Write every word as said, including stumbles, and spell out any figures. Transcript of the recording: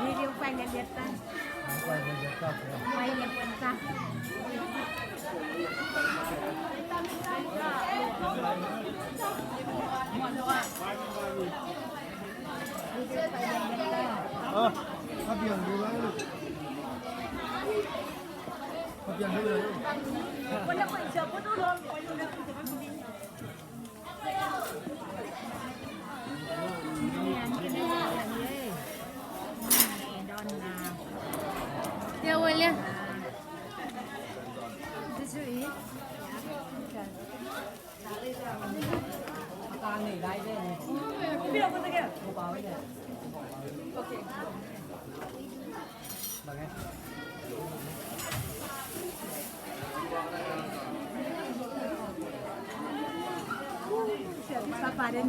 Video file liata. File liata. Ah, a biang ding lai lo. A biang ding lai lo. Sa pa din.